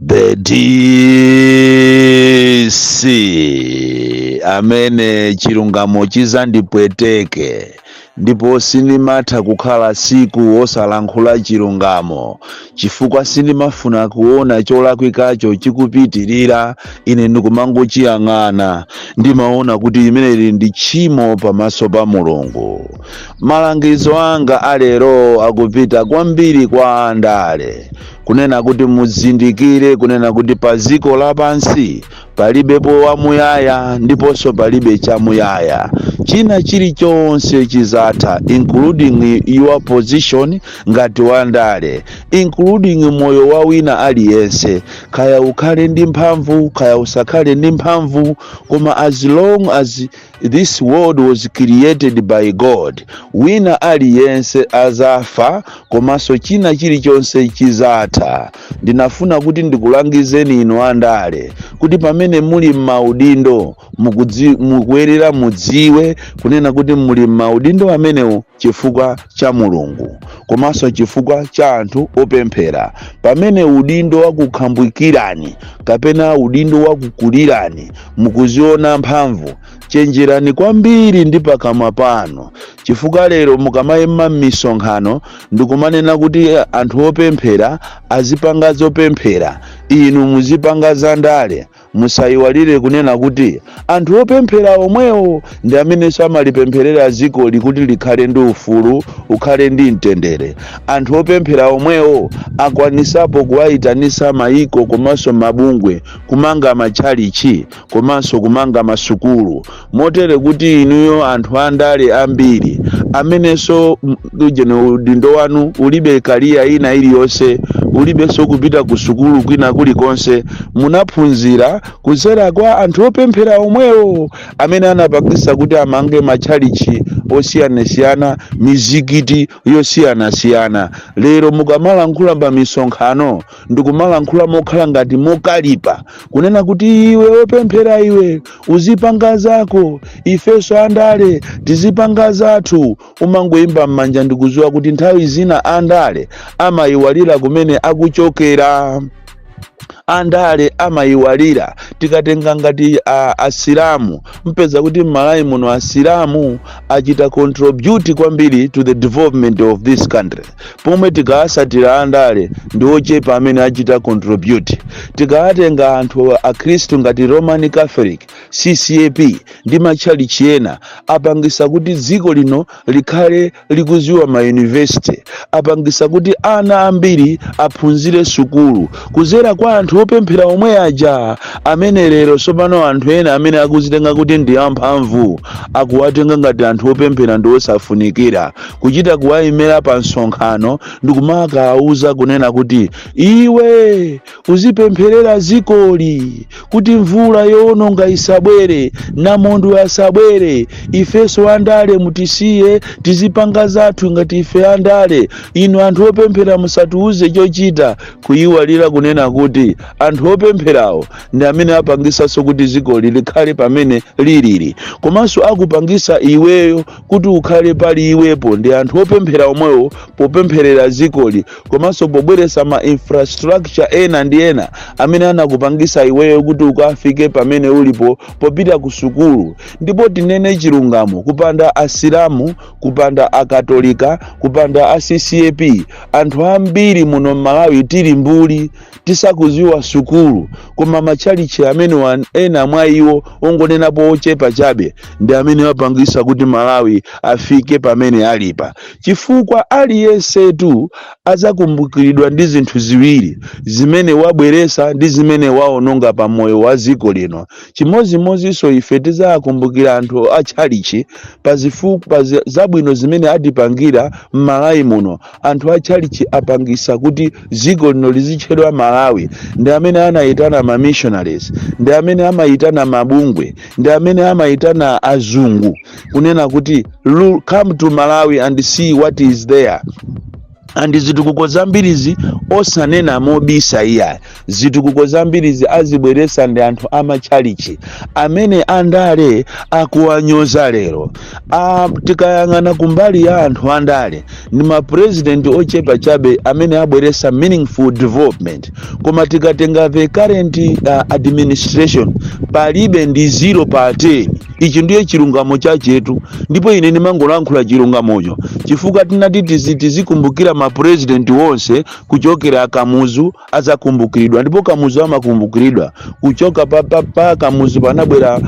The DC, amene chilungamo chizandipweteke, ndipo sindimatha kukhala siku osalankhula chilungamo, chifukwa sindimafuna kuona cholakwikacho chikupitirira ine ndikumangochiyang'ana. Ndimaona kuti imeneli ndi tchimo pamaso pa Mulungu. Malangizo anga alero akupita kwambiri kwa andale, kunena kuti muzindikire kunena kuti pa dziko lapansi palibepo wamuyaya, ndiponso palibe chamuyaya. China chilichonse chizatha, including your position ngati wandale, including moyo wa wina aliyense. Kaya ukhale ndi mphamvu, kaya usakhale ndi mphamvu, koma as long as this world was created by God, wina aliyense azafa, komanso china chilichonse chizatha. Ndinafuna kuti ndikulangizeni inu andale kuti pamene muli m'maudindo, mukuyenera mudziwe kunena kuti muli m'maudindo amenewo chifukwa cha Mulungu komanso chifukwa cha anthu opemphera. Pamene udindo wakukhambukirani kapena udindo wakukulirani, mukuziona mphamvu, chenjerani kwambiri ndi pakamwa pano, chifukwa lero mukamayima m'misonkhano ndikumanena kuti anthu opemphera azipanga zopemphera, inu muzipanga zandale, musayiwalire kunena kuti anthu opemphera omwewo ndi amenenso amalipempherera dzikoli kuti likhale ndi ufulu, ukhale ndi mtendere. Anthu opemphera omwewo akwanisapo kuwayitanisa mayiko komanso mabungwe kumanga matchalichi komanso kumanga masukulu, motere kuti inuyo anthu andale ambiri amenenso ujene udindo wanu ulibe career ina iliyonse, ulibenso kupita ku sukulu kwina kulikonse, munaphunzira kudzera kwa anthu opemphera omwewo amene anapangisa kuti amange matchalichi osiyanasiyana, mizikiti yosiyanasiyana. Lero mukamalankhula pa misonkhano ndikumalankhula mokhala ngati mokalipa, kunena kuti iwe wopemphera, iwe uzipanga zako, ifenso andale tizipanga zathu, umangoyimba m'manja ndikudziwa kuti nthawi zina andale amayiwalira kumene akuchokera. Andale amayiwalira. Tikatenga ngati asilamu, mpeza kuti m'Malawi muno asilamu achita contribute kwambiri to the development of this country, pomwe tikawasatira andale ndi ochepa amene achita contribute. Tikawatenga anthu akhristu ngati Roman Catholic, CCAP ndi matchalichi ena, apangisa kuti dziko lino likhale likuziwa ma university, apangisa kuti ana ambiri aphunzire sukulu kuzera kwa anthu opemphera omwe aja, amene lero sopano anthu ena amene akuzitenga kuti ndi amphamvu akuwatenga ngati anthu opemphera ndi osafunikira, kuchita kuwayimira pa msonkhano ndikumakawauza kunena kuti iwe uzipempherera zikoli kuti mvula yowononga isabwere, namondwe asabwere, ifenso andale mutisiye tizipanga zathu ngati ife andale, inu anthu opemphera musatiuze chochita. Kuyiwalira kunena kuti anthu opempherawo ndi amene apangisanso kuti zikoli likhale pamene lilili, komanso akupangisa iweyo kuti ukhale pali iwepo ndi anthu opemphera omwewo, popempherera zikoli komanso pobweresa ma infrastructure ena ndi ena amene anakupangisa iweyo kuti ukafike pamene ulipo popita ku sukulu. Ndipo tinene chilungamo, kupanda asilamu, kupanda akatolika, kupanda a CCAP, anthu ambiri muno m'Malawi tili mbuli, tisakuziwa sukulu. Koma matchalichi amene ena mwa iwo, ongonenapo ochepa chabe, ndi amene apangisa kuti Malawi afike pamene alipa, chifukwa aliyensetu azakumbukiridwa ndi zinthu ziwiri: zimene wabweresa ndi zimene waononga pa moyo wa dziko lino. Chimodzimodzinso ife tizakumbukira anthu atchalichi pa zifukwa zabwino zimene atipangira m'Malawi muno. Anthu atchalichi apangisa kuti dziko lino lizitchedwa Malawi. Ndi amene anayitana ma missionaries, ndi amene amayitana mabungwe, ndi amene amayitana azungu kunena kuti, "Come to Malawi and see what is there." And zitukuko zambirizi, osanena mobisa iya, zitukuko zambirizi azibweresa ndi anthu amatchalichi amene andale akuwanyoza lero. Tikayang'ana kumbali ya anthu andale, ndi mapurezidenti ochepa chabe amene abweresa meaningful development. Koma tikatenga the current administration, palibe, ndi 0 pa 10. Ichi ndiye chilungamo chachetu, ndipo ine ndimangolankhula chilungamocho chifukwa tinati tizikumbukira mapurezidenti wonse kuchokera Kamuzu, azakumbukiridwa, ndipo Kamuzu amakumbukiridwa. Kuchoka pa Kamuzu panabwera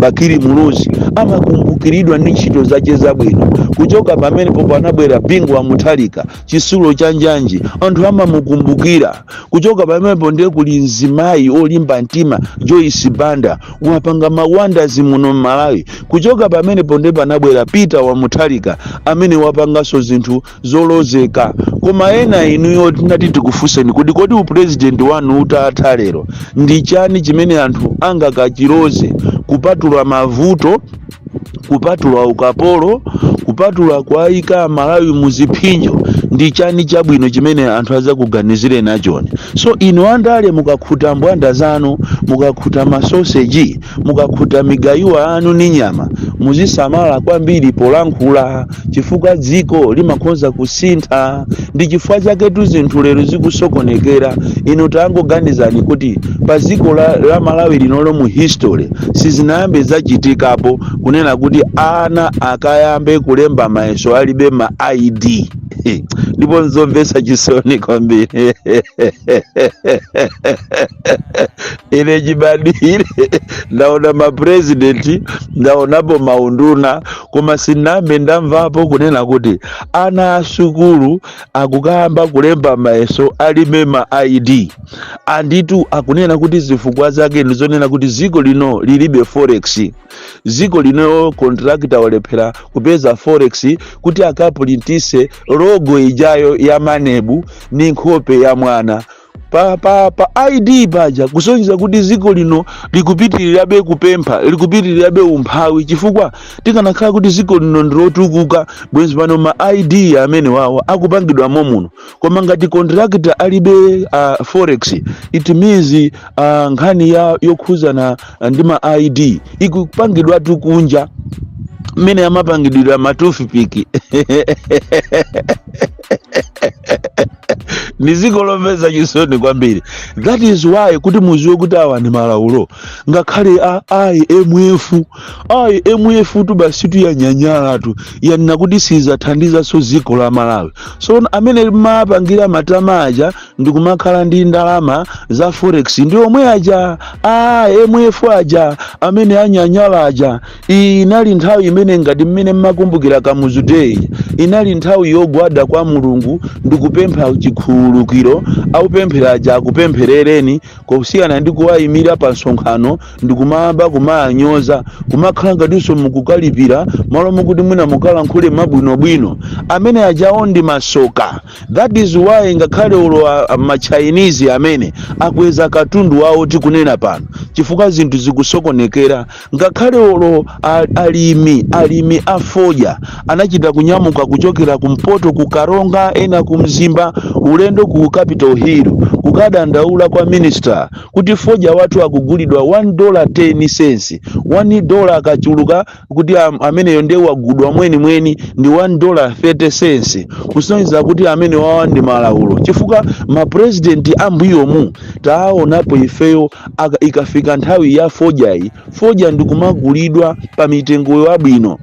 Bakili Muluzi, amakumbukiridwa ndi ntchito zace zabwino. Kuchoka pamenepo panabwera Bingu wa Mutharika, chisulo cha njanji, anthu amamukumbukira. Kuchoka pamenepo ndiye kuli mzimayi olimba mtima, Joyce Banda, wapanga ma wonders muno mMalawi. Kuchoka pamenepo ndiye panabwera Peter wa Mutharika, amene wapanganso zinthu zolozeka. Koma ena inuyo, tinati tikufunseni kuti kodi upurezidenti wanu utatha lero, ndi chani chimene anthu angakachiloze kupatula mavuto, kupatula ukapolo, kupatula kuayika Malawi muziphinjo? Ndi chani chabwino chimene anthu azakuganizire nachoni? So inu andale, mukakhuta mbwanda zanu, mukakhuta masoseji, mukakhuta migayiwa anu ni nyama, muzisamala kwambiri polankhula, chifukwa dziko limakhoza kusintha. Ndi chifukwa chaketu zinthu lero zikusokonekera. Inu tangoganizani kuti pa dziko la Malawi linolo, mu history sizinayambe zachitikapo kunena kuti ana akayambe kulemba mayeso alibe ma ID. Ndipo nzomvetsa chisoni kwambiri. Ine chibadwire ndaona mapurezidenti, ndaonapo maunduna, koma sinambe ndamvapo kunena kuti ana asukulu akukayamba kulemba mayeso alibe ma ID. Anditu akunena kuti zifukwa zake ndizonena kuti dziko lino lilibe forex. Dziko lino contractor walephera kupeza forex kuti akapulintise logo ijayo ya MANEB ni nkhope ya mwana pa ID paja, kusonyeza kuti dziko lino likupitirirabe kupempha, likupitirirabe umphawi. Chifukwa tikanakhala kuti dziko lino ndilotukuka, bwenzi pano ma ID amene wawo akupangidwa momuno. Koma ngati contractor alibe forex, it means nkhani ya yokhuzana ndi ma ID ikupangidwatu kunja, mmene amapangidwira ma toothpick. Ni dziko lomvetsa chisoni kwambiri. That is why kuti muziwe kuti awa ndi malaulo. Ngakhale a IMF, IMF tu basi tu yanyanyalatu, yanena kuti sizathandizanso dziko la Malawi. So amene mapangira matama aja ndikumakhala ndi ndalama za forex ndi omwe aja a IMF aja amene anyanyala aja. Iyi inali nthawi imene, ngati mmene mmakumbukira Kamuzu Day, inali nthawi yogwada kwa Mulungu ndikupempha chikhululukiro. Akupemphera aja akupempherereni, kusiyana ndi kuwayimira pa msonkhano ndikumayamba kumayanyoza, kumakhala ngatinso mukukalipira, malo mukuti mwina mukalankhule mabwinobwino. Amene ajawo ndi masoka. That is why ngakhale ulo ma Chinese amene akweza katundu wawo tikunena pano, chifukwa zinthu zikusokonekera. Ngakhale olo alimi afodya anachita kunyamuka kuchokera kumpoto ku Karonga, ena ku Mzimba, ulendo ku Capitol Hill kukadandaula kwa minister kuti fodya wathu akugulidwa $1 10 cents, $1 akachuluka, kuti ameneyo ndiye wagudwa mwenimweni ndi $1 30 cents, kusonyeza kuti amene wawa ndi malaulo. Chifukwa mapurezidenti ambuyomu taonapo ifeyo, ikafika nthawi ya fodyayi, fodya ndikumagulidwa pa mitengo yabwino.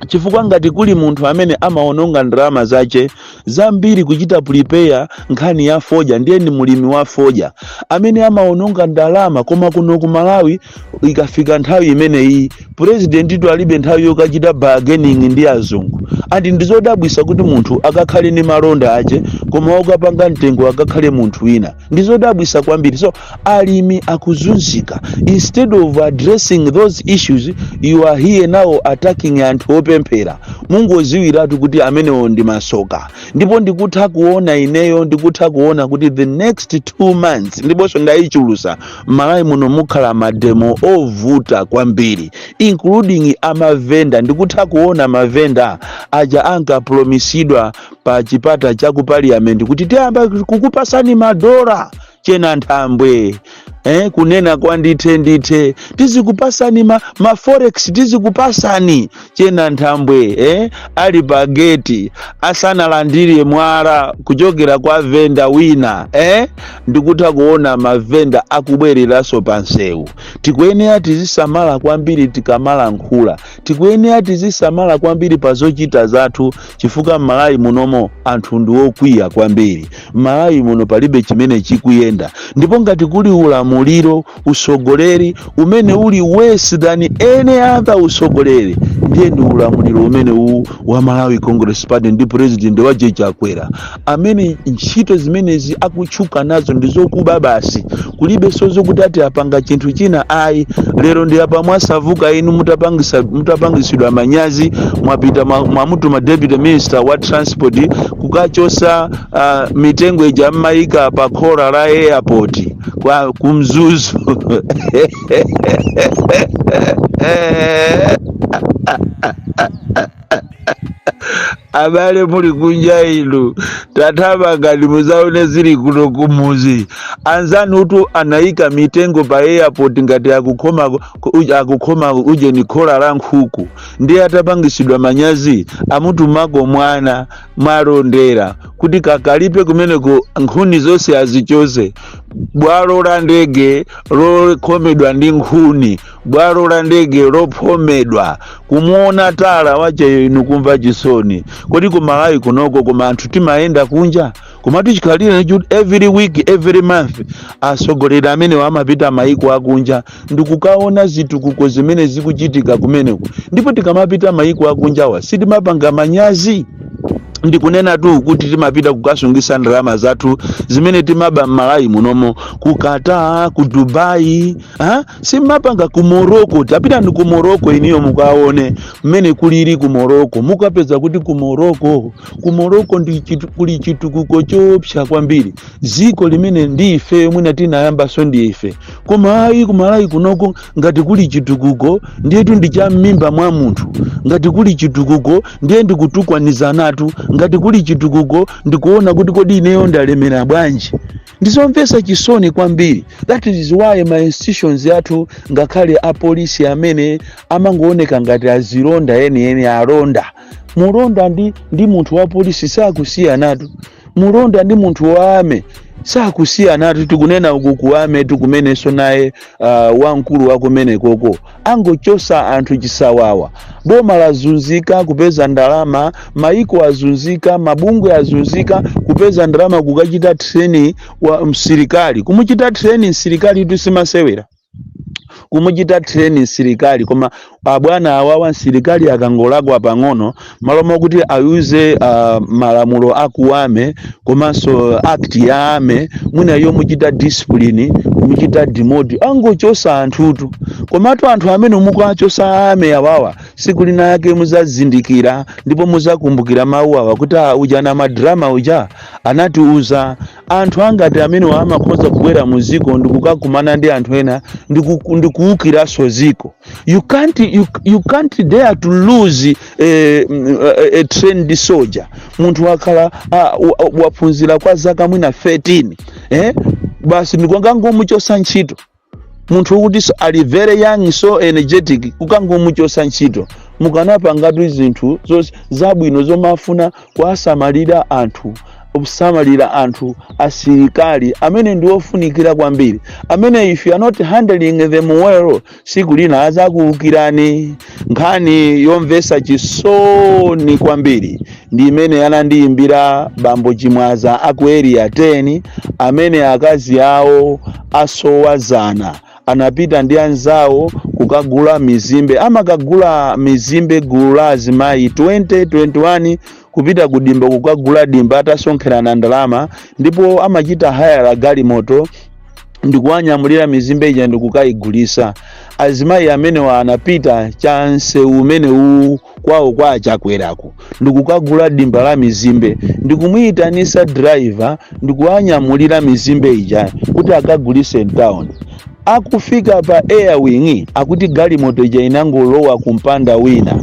Chifukwa ngati kuli munthu amene amaononga ndalama zace zambiri kuchita prepare nkhani ya fodya, ndiye ndi mulimi wa fodya amene amaononga ndalama. Koma kuno ku Malawi, ikafika nthawi imeneyi, purezidenti alibe nthawi yokachita bargaining ndi azungu. And ndizodabwisa kuti munthu akakhale ndi malonda ache, koma ukapanga mtengo akakhale munthu wina. Ndizodabwisa kwambiri. So alimi akuzunzika. Instead of addressing those issues, you are here now attacking anthu opemphera. akupemphera, mungoziwiratu kuti amenewo ndi masoka. Ndipo ndikutha kuona ineyo, ndikutha kuona kuti the next 2 months, ndiponso ndayichulusa, m'Malawi muno mukhala mademo ovuta kwambiri, including amavenda. Ndikutha kuona mavenda aja ankapromisidwa pa chipata cha ku Parliament kuti tiyamba kukupasani madola, chena nthambwe, kunena kwa ndithe ndithe, tizikupasani ma forex, tizikupasani, chena nthambwe, ali pa geti asanalandire mwala kuchokera kwa venda wina. Ndikutha kuona mavenda akubwereranso pa nsewu. Tikuyenera tizisamala kwambiri tikamalankhula, tikuyenera tizisamala kwambiri pa zochita zathu, chifukwa m'Malawi munomo anthu ndi okwiya kwambiri. M'Malawi muno palibe chimene chikuyenda, ndipo ngati kuli ulamuliro, usogoleri umene uli worse than any other usogoleri, ndiye ndi ulamuliro umene uwu wa Malawi Congress Party ndi president wa Chakwera, amene ntchito zimenezi akutchuka nazo ndi zokuba basi. Kulibenso zokuti ati apanga chinthu china, ayi. Lero ndi apa mwasavuka inu mutapangisidwa manyazi, mwapita mwamutuma deputy minister wa transport kukachosa mitengo ija mmayika pa khola la airport kwa kumzuzu. Abale muli kunja inu, tathamangani muzaone zili kuno kumuzi. Anzanutu anayika mitengo pa airport ngati akukhoma ujeni khola la nkhuku. Ndiye atapangisidwa manyazi, amutumako mwana mwalondera kuti kakalipe kumeneko, nkhuni zonse azichose. Bwalo la ndege lokhomedwa ndi nkhuni, bwalo la ndege lophomedwa. Kumuona tala wacheyo inu kumva chisoni. Kodi kumalawi kunoko koma anthu timayenda kunja? Komatu chikhalire kuti every week, every month, atsogoleri amene amapita maiko akunja ndikukaona zitukuko zimene zikuchitika kumeneko. Ndipo tikamapita maiko akunjawa sitimapanga manyazi? Ndikunena tu kuti timapita kukasungisa ndalama zathu zimene timaba m'Malawi munomo ku Qatar, ku Dubai, ha? Simapanga ku Morocco? Tapita ndi ku Morocco iniyo mukaone mmene kulili ku Morocco. Mukapeza kuti ku Morocco ndi kuli chitukuko choopsa kwambiri, ziko limene ndi ife mwina tinayambaso ndi ife. Koma ayi, kumalawi kunoko ngati kuli chitukuko ndiyetu ndi cha m'mimba mwa munthu. Ngati kuli chitukuko ndiye ndikutukwanizanatu. Ngati kuli chitukuko ndikuona kuti kodi ineyo ndalemera bwanji? Ndizomvetsa chisoni kwambiri. That is why ma institutions athu, ngakhale apolisi amene amangooneka ngati azilonda enieni, alonda, mulonda ndi munthu wa polisi sakusiyanatu, mulonda ndi munthu wa army sakusiyanatu. Tikunena uku ku army, tikumenenso naye wamkulu wakumene koko angochosa anthu chisawawa. Boma lazunzika kupeza ndalama, maiko azunzika, mabungwe azunzika kupeza ndalama kukachita training wa msilikali. Kumuchita training msilikali tusimasewera, kumuchita training msilikali. Koma abwana awawa, msilikali akangolakwa pang'ono, malo mokuti ayuze malamulo aku army komanso act ya army mwina yomuchita discipline, kumuchita demote, angochosa anthutu. Komatu anthu amene mukuachosa army awawa, siku lina yake muzazindikira ndipo muzakumbukira mawu awa kuti uja na madrama uja anatiuza. Anthu angati amene amakhoza kubwera mu ziko ndikukakumana ndi anthu ena ndikuwukiranso ziko? You can't dare to lose a trained soldier. Munthu wakhala waphunzira kwa zaka mwina 13, basi ndikukangomuchosa ntchito. Munthu wokuti ali very young, so energetic, kukangomuchosa ntchito. Mukanapangatu zinthu zabwino zomafuna kuwasamalira anthu, kusamalira anthu asilikali amene ndi ofunikira kwambiri, amene if you are not handling them well, siku lina azakuwukirani. Nkhani yomvetsa chisoni kwambiri ndi imene anandiyimbira bambo Chimwaza aku Area 10, amene akazi awo asowazana. Anapita ndi anzawo kukagula mizimbe, amakagula mizimbe gulu la azimayi 2021 kupita ku dimba kukagula dimba, atasonkherana ndalama, ndipo amachita hire la galimoto. Ndikuwanyamulira mizimbe ija ndikukayigulisa. Azimayi amenewa anapita cha msewu umenewu kwawo kwa Achakwerako ndikukagula dimba la mizimbe, ndikumuyitanisa driver, ndikuwanyamulira mizimbe ija kuti akagulise mtown. Akufika pa Airwing, akuti galimoto ija inangolowa kumpanda wina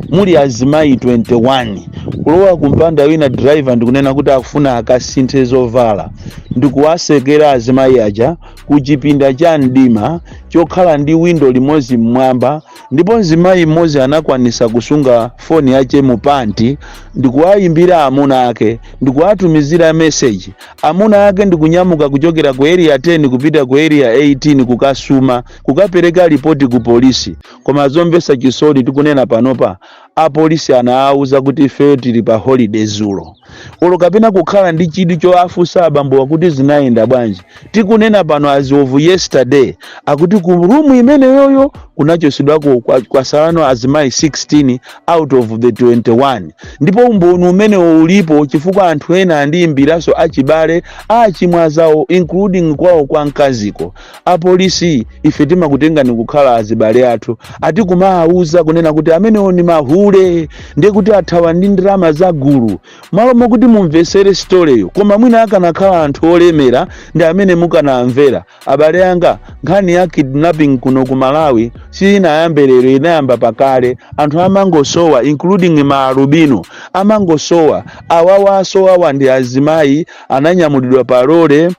muli azimayi 21. Kulowa kumpanda wina, driver ndikunena kuti akufuna akasinthe zovala, ndikuwasekera azimayi aja kuchipinda cha mdima chokhala ndi windo limodzi mmwamba. Ndipo mzimayi mmodzi anakwanisa kusunga foni yache mu panti ndikuwayimbira amuna ake, ndikuwatumizira message. Amuna ake ndikunyamuka kuchokera ku Area 10 kupita ku Area 18 kukasuma, kukapereka ripoti ku polisi. Koma zomvetsa chisoni, tikunena panopa apolisi anaawuza kuti ife tili pa holiday zulo, olo kapena kukhala ndi chidwi choafunsa abambowa kuti zinayenda bwanji. Tikunena pano, as of yesterday, akuti ku room imeneyoyo kunachosedwako kwasalano azimayi 16 out of the 21. Ndipo umboni umenewo ulipo, chifukwa anthu ena andiyimbiranso achibale achimwazawo, including kwawo kwa mkaziko. Apolisi, ife timakutengani kukhala azibale athu. Ati kumaawuza kunena kuti amenewo ni mahule, ndiye kuti athawa ndi ndalama za gulu, malo mokuti mumvesere storyyo. Koma mwina akanakhala anthu olemera ndi amene mukanamvera. Abale anga, nkhani ya kidnapping kuno ku Malawi sinayambe lero, inayamba pakale. Anthu amangosowa, including maalubino amangosowa. Awawa asowawa ndi azimayi ananyamulidwa pa lole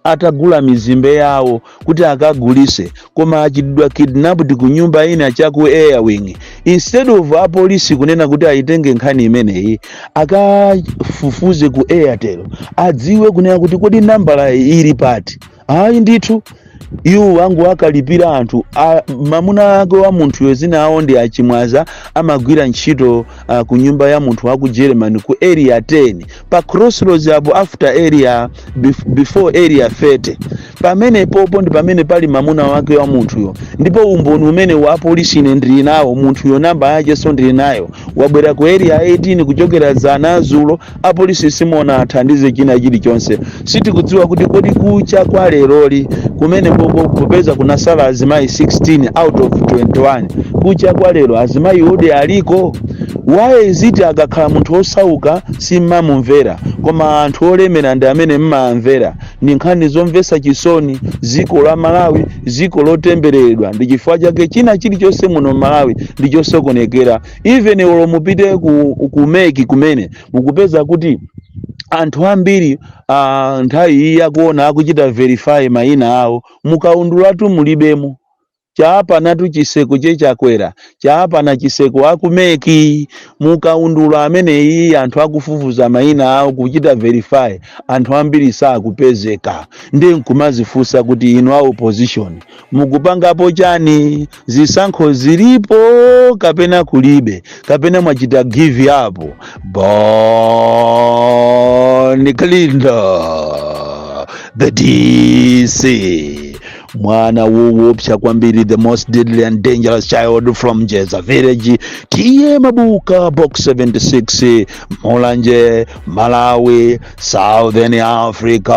atagula mizimbe yawo kuti akagulise, koma achitidwa kidnapped ku nyumba ina chaku Airwing. Instead of apolisi kunena kuti ayitenge nkhani imeneyi, akafufuze ku Airtel, adziwe kunena kuti kodi nambala ili pati, ayi ndithu, iwo wangu akalipira anthu. Mamuna ake wa munthuyo zina awo ndi Achimwaza, amagwira ntchito ku nyumba ya munthu wa ku Germany ku Area 10 pa crossroads apo, after area before Area 30. Pamene popo ndi pamene pali mamuna wake wa munthuyo. Ndipo umboni umene wa apolisi ine ndili nawo, munthuyo namba yakenso ndili nayo. Wabwera ku Area 18 kuchokera zana zulo. Apolisi simona athandize china chilichonse. Sitikudziwa kuti kodi kucha kwa leroli kumene popo, popeza kunasala azimayi 16 out of 21, kucha kwa lero azimayi ode aliko? Why is it akakhala munthu osauka simmamumvera, koma anthu olemera ndi amene mmamvera? Ndi nkhani zomvetsa chisoni. Dziko la Malawi, dziko lotembereredwa. Ndi chifukwa chake china chilichonse muno Malawi ndi chosokonekera. Even olo mupite ku MEC kumene, mukupeza kuti anthu ambiri nthawi iyi yakuona akuchita verify mayina awo mukaundulatu mulibemo. Chaapanatu chiseko chechakwera, chaapana chiseko aku MEC mukaundula ameneyi. Anthu akufufuza mayina awo, kuchita verify, anthu ambiri sakupezeka. Ndi nkumazifunsa kuti inu a opposition mukupangapo chani? Zisankho zilipo kapena kulibe, kapena mwachita give up? Bon Kalindo, the DC, mwana woopsa kwambiri, the most deadly and dangerous child from Jeza Village, T/A Mabuka, Box 76, Mulanje, Malawi, Southern Africa.